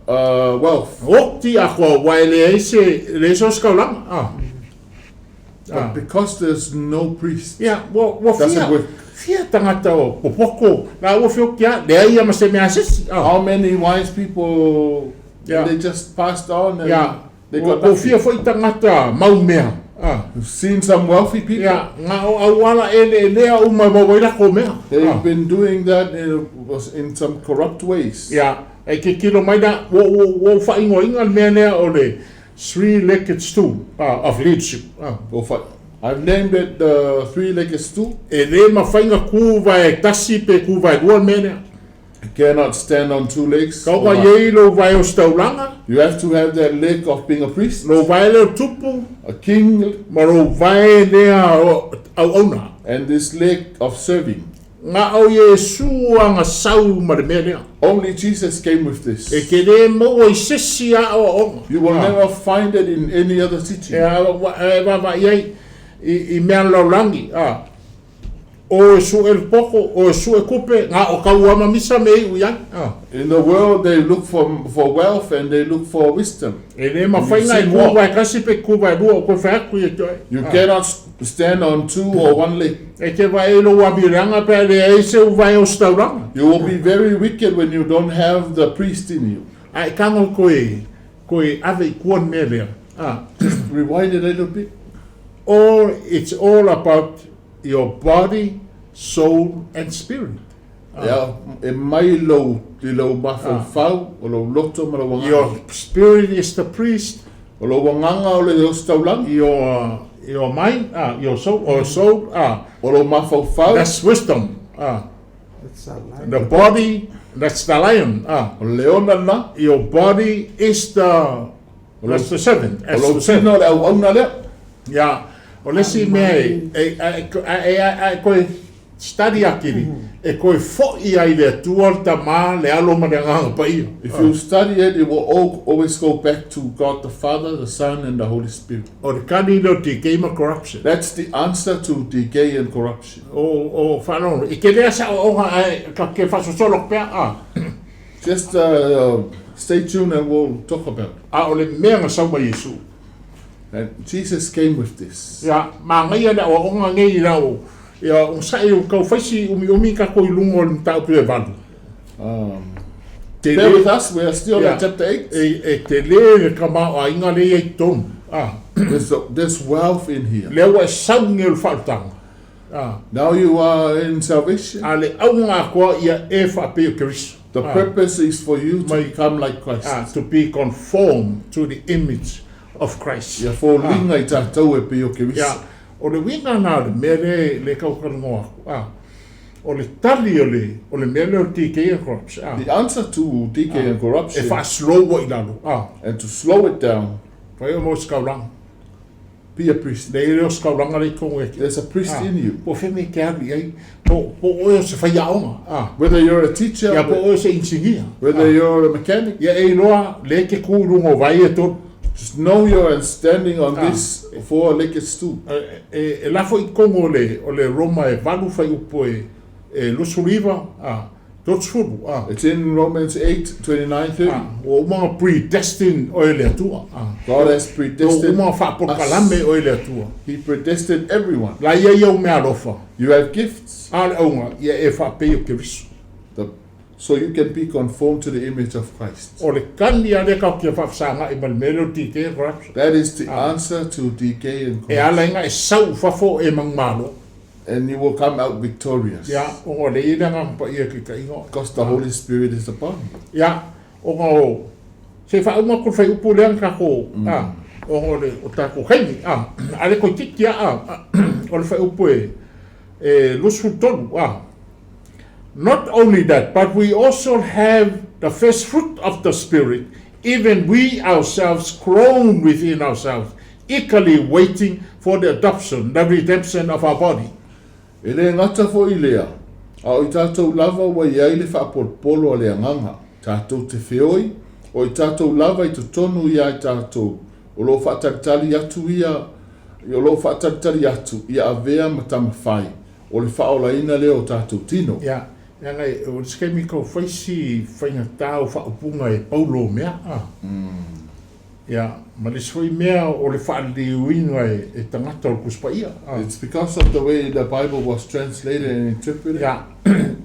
uh, wealth. Oti a koa, ua e leai se, e leai se osikaulaga. Ah. But because there's no priest. Ia, ua, ua Doesn't fia, work. fia tagata o popoko, la ua feoki a, leai ia ma se mea a se isi. Ah. How many wise people Yeah. they just passed on and Ia, they ua, got ua nothing. fia foi tagata mau mea. Ah. We've seen some wealthy people. Ia, nga o auala eleelea uma e maua ai lakou mea. They've Ah. been doing that in, in some corrupt ways. Ia, e tilotilo mai la, ua, ua, ua ou faaigoaina le mea lea o le three-legged stool ah, of leadership. Ah. Or fi- I've named it the three-legged stool. E le mafai na ku vae tasi pe ku vae lua le mea lea. You cannot stand on two legs. Ka uka i ai lou vae ositaulaga. You have to have that leg of being a priest. Lou vae lea o tupu. A king. Ma lou vae lea o auauna. And this leg of serving. Na o Iesu aga sau ma le mea lea. Only Jesus came with this. E te le maua i se isi aoaoga. You will never find it in any other teaching. E vaavaai ai i mea lalolagi, a. O e sue le poko, o e sue kupe, na o kau ama misa me iu i ai. A. In the world they look for, for wealth and they look for wisdom. E le mafai na e ku vae kasi pe ku vae lua o koe whai atu i e toe. You cannot stand on two or one leg. E te vae lou amileaga pe a leai se uvae o se taulaga. You will be very wicked when you don't have the priest in you. A e tago koe, koe ave i kua le mea lea. A. Just rewind it a little bit. All, it's all about your body, soul and spirit. Ia, e mai lou, i lou mafaufau, o lou loto ma lou agaga. Your spirit is the priest. O lou agaga o le ositaulaga. Your, your mind, ah, your soul, or soul, ah. O lou mafaufau. That's wisdom, ah. That's a lion. The body, that's the lion, ah. O le leona lena. Your body is the, that's the servant. O lou tino o le auauna lea. Ia, o le isi mea e, e, e, e, e koe study akili, e koe fo'i ai le Atua, le Tama, le Alo ma le Agaga Paia. If you study it, it will all, always go back to God the Father, the Son and the Holy Spirit. O le kani lea o decay ma corruption. That's the answer to decay and corruption. O, o, whaalono, i te lea sa o onga ai, ka ke whasosolo pea, a. Just stay tuned and we'll talk about it. A o le mea na sau ma Iesu. And Jesus came with this. Ia, manaia le aoaoga nei i lau, ia, onosai o tau fai si umiumi tatou i luga o le mataupu e valu. Tele, Bear with us, we are still at chapter 8. E, e tele le tamaoaiga lea i ai totonu. Ah. There's, there's wealth in here. Lea ua e sau nei o le faaolataga. Ah. Now you are in salvation. A le auga atoa ia e faapei o Keriso. The purpose is for you to become like Christ. Ah, to be conformed to the image of Christ. Ia foliga i tatou e pei o Keriso. Ia, o le uiga na o le mea lea e tau talanoa atu. Ah. O le tali o le, o le mea lea o le decay and corruption. Ah. The answer to decay and corruption. E faa-slow ai i lalo. Ah. And to slow it down. Fai o maua se taulaga. Be a priest. Leai e le o se taulaga lea i totonu ia te. There's a priest in you. Po o fea mea e te alu i ai, po, po o oe o se faiaoga. Ah. Whether you're a teacher. Ia, po o oe o se inisinia. Whether you're a mechanic. Ia e iloa, lea e te tu i luga o vae e tolu. Just know you're standing on this four-legged stool. E, e lafo i totonu o le, o le Roma e valu fuaiupu e, e 29, a, 30, a. It's in Romans 8, 29, 30. A, ua uma ona predestined oe e le Atua, a. God has predestined Ua uma ona faapolokalame oe e le Atua. He predestined everyone. La ia ia ou meaalofa. You have gifts. A o le auga, ia e faapei o Keriso. The So you can be conformed to the image of Christ. O le kani a lea tatou te faafesagai ma le mea lea o decay and corruption. That is the answer to decay and corruption. E ala ai ona e sau i fafo e manumalo. And you will come out victorious. Ia, ona o lea e i ai le Agaga Paia i taitaiga oe. Because the Holy Spirit is upon you. Ia, ona o, se i faauma atu le fuaiupu lea na tatou, a, ona o le, o tatou taimi, a, a le toeitiiti a, a, o le fuaiupu e, e 23, a. Not only that, but we also have the first fruit of the Spirit, even we ourselves groan within ourselves, eagerly waiting for the adoption, the redemption of our body. E le gata foi lea, a o i tatou lava ua i ai le faapolopolo a le Agaga, tatou te feoi, o i tatou lava i totonu ia i tatou, o lo o faatalitali atu ia, o lo o faatalitali atu ia avea ma tama fai, O le faaolaina lea o tatou tino. Ia, leaga e, o le isi taimi tau fai si faigata o faaupuga e paulo o mea, a. Ia, ma le isi foi mea o le faaliliuina e, e tagata o le Tusi Paia, a. It's because of the way the Bible was translated and interpreted. Ia,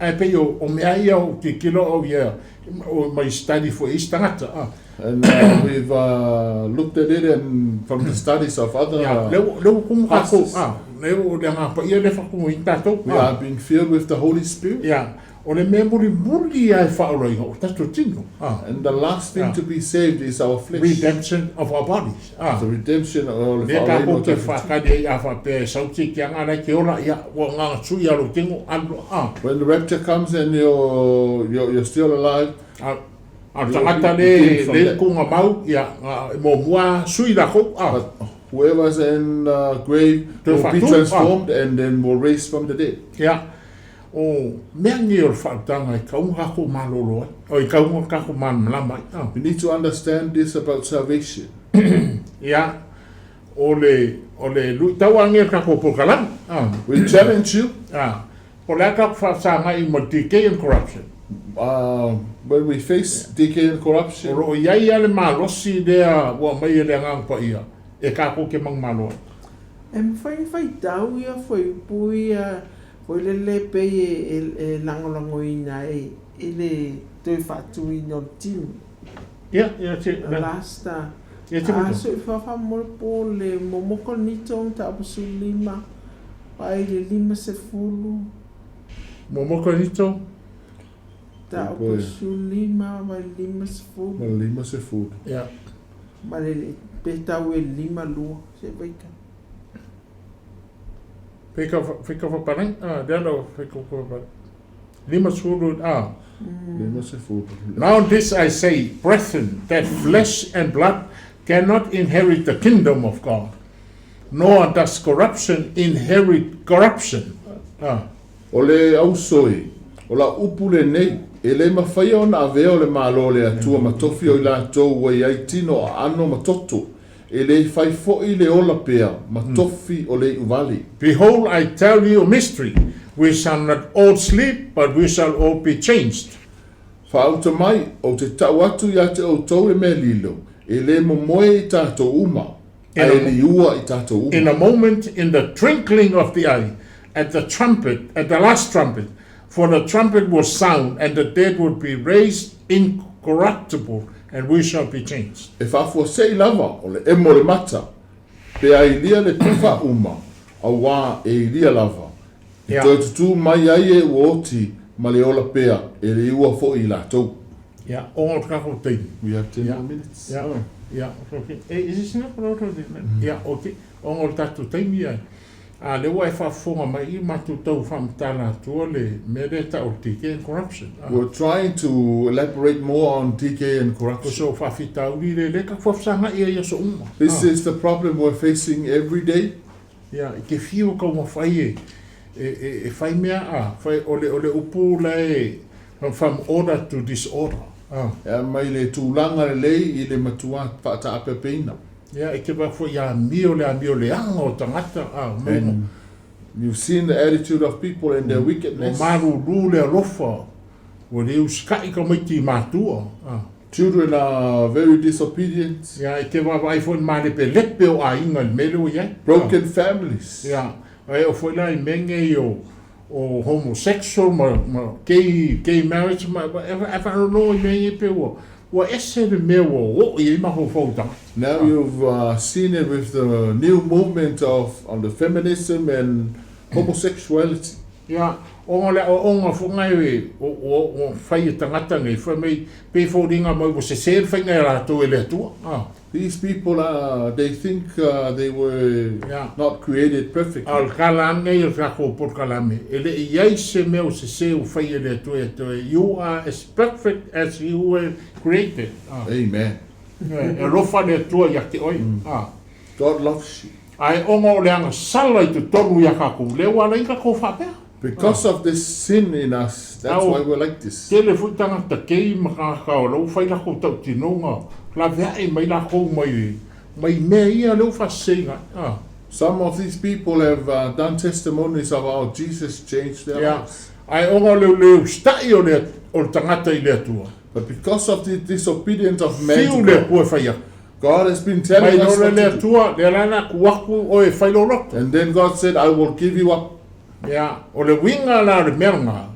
ae pei o, o mea ia o tilotilo au ia, o mai study foi e isi tagata, a. And we've looked at it and from the studies of other Ia, lea ua, lea ua tumu tatou, pastors. a, lea ua, le Agaga Paia lea e faatumuina tatou, We a. are being filled with the Holy Spirit. Ia, o le mea mulimuli lava e faaolaina o tatou tino, a. And the last thing Ia. to be saved is our flesh. Redemption of our bodies, a. The redemption o le Lea faaolaina tatou o te tatou tino. faatali ai a faapea e sau te tiaga la e te ola, ia, ua agaga sui lava lou tino, alu loa, a. When the rapture comes and you're, you're, you're still alive, A, A o le tagata le le tuugamau, ia, e muamua sui latou, a. But whoever's in the grave will be transformed and then will raise from the dead. Ia, o mea nei o le faautaga e tatau ona tatou malolo ai, o e tatau ona tatou malamalama ai, a. We need to understand this about salvation. Ia, o le, o le luitau lava lenei o le tatou polokalame, a. We challenge you. A, po o le a tatou faafesagai ma le decay and corruption. When we face decay and corruption. O lo o i ai lava le malosi lea ua aumai e le Agaga Paia e tatou te manumalo ai. E mafai ona faitau ia fuaiupu ia foi lele pei e lagolagoina ai i le toe faatuina o le tino. Ia, ia te, Last ia te a soifua faamolemole le momoka o nito mataupu 15 vaai i le 50. Momoka nito. Taupu 15 ma le 50. Ma le 50. Ia. Ma le pe tau e le 52 se vaika. Fai ka whaparangi, ah, lea lau fai ka whaparangi. 50, ah. 50. Now this I say, brethren, that flesh and blood cannot inherit the kingdom of God, nor does corruption inherit corruption. Ah. O le ausoi, o lau upu lenei, e le mafaia ona avea o le Malo o le Atua ma tofi o i latou ua i ai tino aano ma toto, e le fai foi le ola pea ma tofi o le iuvale. Behold, I tell you a mystery, we shall not all sleep, but we shall all be changed. Faauta mai, ou te tau atu ia te outou le mea lilo, e lē momoe i tatou uma, ae liua i tatou In uma. a moment, in the twinkling of the eye, at the trumpet, at the last trumpet, for the trumpet will sound, and the dead will be raised incorruptible, and we shall be changed. E faafuasei lava o le emo o le mata, pe a ilia le tufa uma, auā e ilia lava, e Ia. toe tutū mai ai e ua oti ma le ola pea, e liua foi i latou. Ia, o le tatou taimi. We have 10 Ia. more minutes. Ia, ia, ok. E, is this enough? Ia, ok. Ona o le tatou taimi ia. A lea ua e faafofoga mai i matou tau faamatala atua le mea lea e tau o le DK and corruption. Ah. We're trying to elaborate more on DK and O corruption. so faafitauli le le ka fuafusaga ia i aso uma. This Ah. is the problem we're facing every day. Ia, i te fiu ka taumafai e, e, e, e fai mea a, fai, o le, o le upu la e, from order to disorder. Ah. E mai le tulaga lelei i le matuā faataapeapeina. Ia, e te vaai foi i amio le amio leaga o tagata, a, mo, And you've seen the attitude of people and their ua wickedness. malūlū le alofa, ua le usita'i tamaiti i matua. Ah. Children are very disobedient. Ia, e te vaavaai foi i le malepelepe o aiga i le mea lea ua i ai. Broken families. Ia, e oo foi la i mea nei o, o homosexual ma, ma gay, gay marriage ma, ma e, e faanoanoa i mea nei pe ua, ua ese le mea ua oo i ai mafaufau o tagata. Now you've seen it with the new movement of on the feminism and homosexuality. Ia, ona o le aoaoga foi lena e, ua, ua fai e tagata nei, fai mai, pei foliga mai ua sesē le faiga e latou e le Atua. Ah. These people are, they think they were Ia. not created A perfectly. o le tala lava lenei o le tatou polokalame, e le i i ai se mea o sesē ua fai e le Atua ia te oe, you are as perfect as you were created. Ah. Amen. E alofa le Atua ia te oe. Ah. God loves you. Ae ona o le agasala i totonu ia tatou, lea ua ala ai tatou faapea. Because of this sin in us, that's Ao. why we're like this. Tele foi tagata kei ma tagata o la ua fai lakou tautinoga, laveaʻe mai lakou mai mai mea ia lea ua faaseseiga ai. Ah. Some of these people have done testimonies of how Jesus changed their Ia, lives. ae ona o le le usitaʻi o le o le tagata i le Atua, But because of the disobedience of man fiu to le God, Atua e fai atu. God has been Mai telling us loa what le to do. Atua, lea la na aku aku oe e fai lou loto. And then God said, I will give you up. Ia, o le uiga la o le mea lena,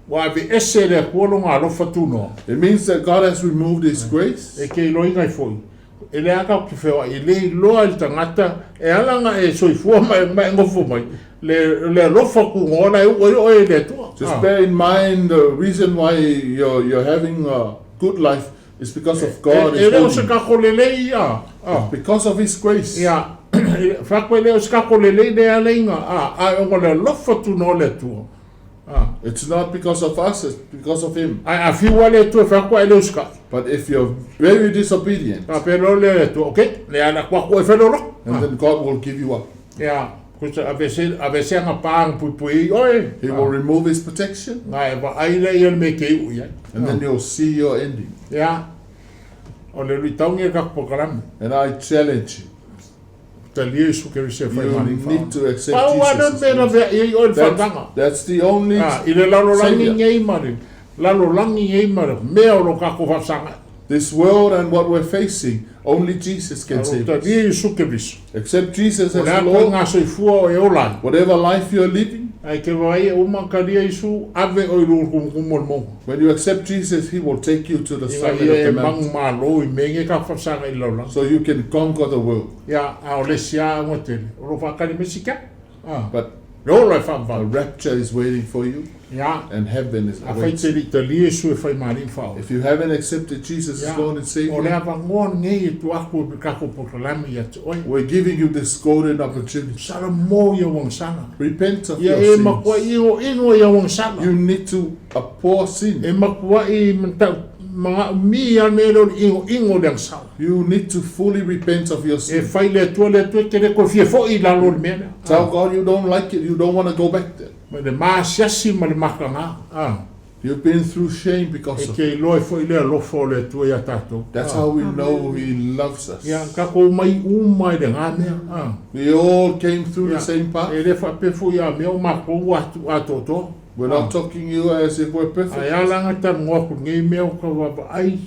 ua aveese e le Atua lona alofa tunoa. It means that God has removed His grace. E ke iloaina ai foi, e leai lava tatou te feoai, e le iloa e le tagata, e ala ona e soifua ma e, ma e nofo mai, le, le alofa tunoa la e uu ai oe e le Atua. Just bear in mind the reason why you're, you're having a good life is because of God. E, e Is le o se holding you. kako lelei ia. Ah. Because of His grace. Ia, faaku e le o se kako lelei le alaiga, a, ae ona le alofa tunoa le Atua. Ah. It's not because of us, it's because of Him. Ae a fiu lava le Atua e faaku ae le usitai. But if you're very disobedient, Faapea loa le Atua, okay, le ala atu atu e fai lou loto. and then God will give you up. Ia, kusa aveese, aveese aga pā aga puipui ai oe. He will remove His protection, Ga e vaai lea ia le mea e te iu i ai. and then you'll see your ending. Ia, o le luitau lenei o le tatou polokalame. And I challenge you. Talia Iesu Keriso e fai You mani need to accept Pau lava Jesus. le mea na vea i ai oe le That's, fautuaga. that's the only Ah, i le lalolagi Savior. nei ma le lalolagi nei ma le mea o lo tatou faasaga. This world and what we're facing, only Jesus can Alo save us. talia Iesu Keriso. Accept Jesus O as le a koe Lord, ngā soifua o e ola ai. whatever life you're living. Ae ke vaai e uma talia Iesu ave oe i luga o le kumukumu o le mauga. When you accept Jesus, He will take you to the Ina summit ia of e the mountain magu malo i mea nei ka faasaga i le lalolagi. so you can conquer the world. Ia, a o le isi lava auga tele, o lo o faatali mai si kia. Ah. But Le ola e a faavavau. rapture is waiting for you, Ia, and heaven is afai awaiting. te le i talia Iesu e fai ma alii ma faaola. If you haven't accepted Jesus as Ia, Lord and o le Savior, avanoa lenei e tuu atu e tatou polokalame ia te oe. we're giving you this golden opportunity. Sala mo i au agasala. Repent of Ia your e matuai sins. inoino i au agasala. You need to abhor sin. E matuai matau magaomia lava le mea lea o le inoino o le agasala. You need to fully repent of your E sin. fai le Atua le Atua e te le toe fia foi i lalo o le mea lea. Tell God you don't like it, you don't want to go back there. Ma le maasiasi ma le makaga. Ah. You've been through shame because E of te iloa ai foi le alofa o le Atua ia tatou. That's how we know He loves us. Ia, tatou omai uma i le gā mea. Ah. We all came through the Ia, same path. e le faapea foi ia mea o matou ua atu atoatoa. We're not talking you as if we're perfect. Ae a la aga talanoa atu i lenei mea o ka vaavaai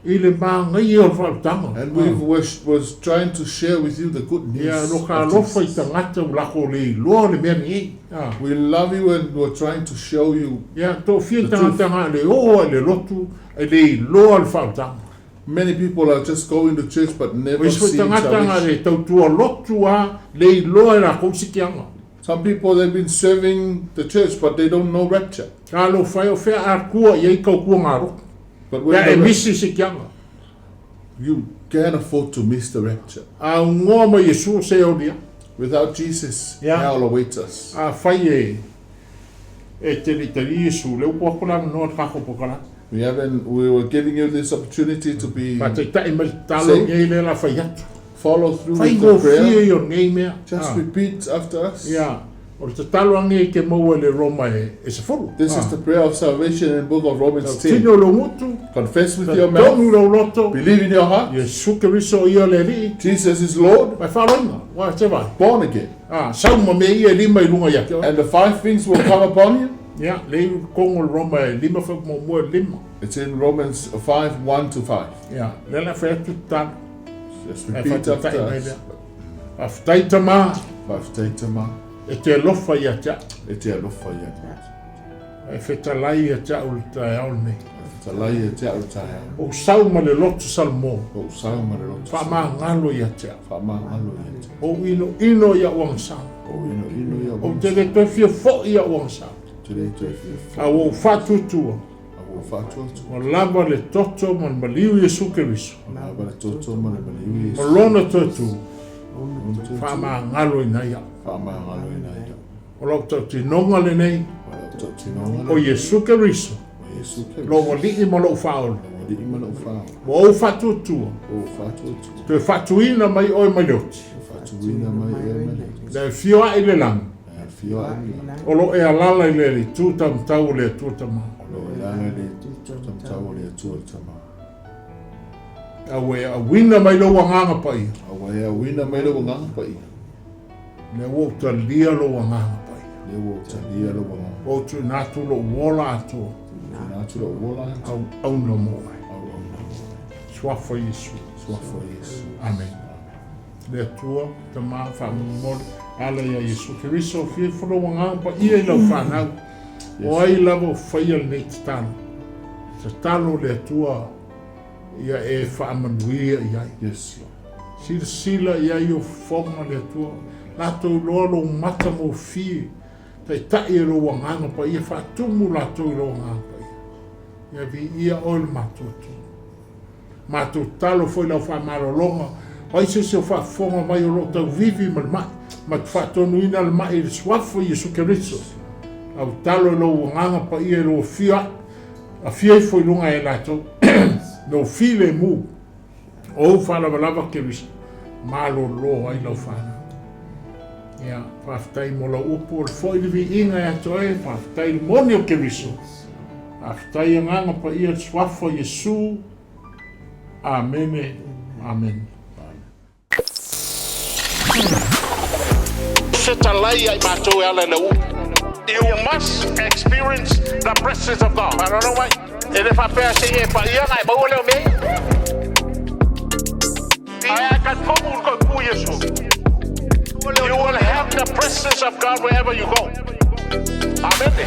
i le manaia o le faaolataga. And we was, was trying to share with you the good news. Ia, lo ka alofa i tagata ua latou le iloa le mea lenei. We love you and we're trying to show you. Ia, toafia tagata na le oo ai le lotu e le iloa le faaolataga. Many people are just going to church but never O isi foi seen tagata na salvation. le tautua lotu a le iloa e lakou sikiaga. Some people they've been serving the church but they don't know rapture. Talofa e, o fea a kua i ai tautua galotu But pe when a e the misi sikiaga. you can't afford to miss the rapture. A ugoa ma Iesu o se olia. Without Jesus, Yeah. hell awaits us. Afai e e te le i tali Iesu, lea ua tuu atu le avanoa i le tatou polokalame. We haven't. We were giving you this opportunity to be Faataitai mai le tatalo Saved. nei lea la fai atu. follow through with the Faigofie prayer. ia o lenei mea. Just Ah. repeat after us. Ia, o le tatalo age e te maua i le Roma e, e sefulu. This is Ah. the prayer of salvation in book of Romans 10. Tautino lou gutu, Confess with your talitonu mouth, lou loto, believe in your heart, Iesu Keriso o ia le Alii, Jesus is Lord, ma e faaloina, ua te vai. born again. Ah, sau ma mea ia e lima i luga ia te oe. And the five things will come upon you. Ia, lea i totonu o le Roma e lima faamuamua e lima. It's in Romans 5 1 to 5. Ia, lea la fai atu tatalo. Just Ae repeat after faataitai mai us. lea. Faafetai Tama, Faafetai Tama, e te alofa ia te au. e te alofa ia te au. E fetalai ia te au i le taeao lenei. E fetalai ia te au i le taeao. Ou sau ma le loto Salomõ. Ou sau ma le loto Salomõ. Faamagalo ia te au. Faamagalo ia te Ou inoino i au agasala. au. Ou inoino i au Ou te le toe fia foi i au agasala. Te le toe fia foi. A ua ou faatuatua. A ua ou faatuatua. Ua lava le toto ma le maliu Iesu Keriso. Ua lava le toto ma le maliu Iesu. Ma Lona toe tu. Lona toe tu. Faamagaloina ai au. Faamagaloina ai au. O lau tautinoga lenei. O lau tautinoga lenei. O Iesu Keriso. O Iesu Keriso. Lou Alii ma lou Faaola. Lou Alii ma lou Faaola. Ua ou faatuatua. Ua ou faatuatua. Toe faatuina mai oe mai le oti. Toe faatuina mai oe mai le oti. Le afio ae i le lagi. Le afio ae i le lagi. O lo o e alala i le Itu taumatau o le Atua Tama. O lo o e alala i le Itu taumatau o le Atua Tama. A ua e auina mai lou Agaga Paia. A ua e auina mai lou Agaga Paia. Lea ua ou talia lou Agaga Paia. Lea ua ou talia lou Agaga. Ua ou tuuina atu lou ola atoa. Tuuina atu lou ola atoa. Auauna mo oe. Auauna mo oe. Suafa o Iesu. Suafa o Iesu. Amene. Le Atua, Tama, faamolemole, ala ia Iesu Keriso, fia ifo lou Agaga Paia i lau fanau. O ai lava o faia lenei tatalo. Tatalo le Atua ia e faamanuia i ai. Yes, Lord. Silasila i ai o fofoga le Atua, latou iloa lou matagofie, taitai e lou Agaga Paia, faatumu latou i lou Agaga Paia. Ia viia oe le matou Atua. Matou tatalo foi i lau faamalologa, o ai se isi o faafofoga mai o lo o tauvivi ma le mai, ma te faatonuina le mai i le Suafa o Iesu Keriso. Lau tatalo i lou Agaga Paia i lou afio ae, afio ifo i luga e latou, lou filemu, o ou faalavalava Keriso, malolo ai lau fanau. Ia, faafetai mo lau upu o le foi le viiga ia te oe, faafetai i le moni o Keriso. Faafetai Agaga Paia i le Suafa o Iesu. Amene. Amene. Fetalai ia i matou e ala i le upu. You must experience the presence of God. I don't know why. E le faapea se i e paia ona e maua lea o mea ia. Ae a e talitonu i le toe tu Iesu, you will have the presence of God wherever you go. Amene.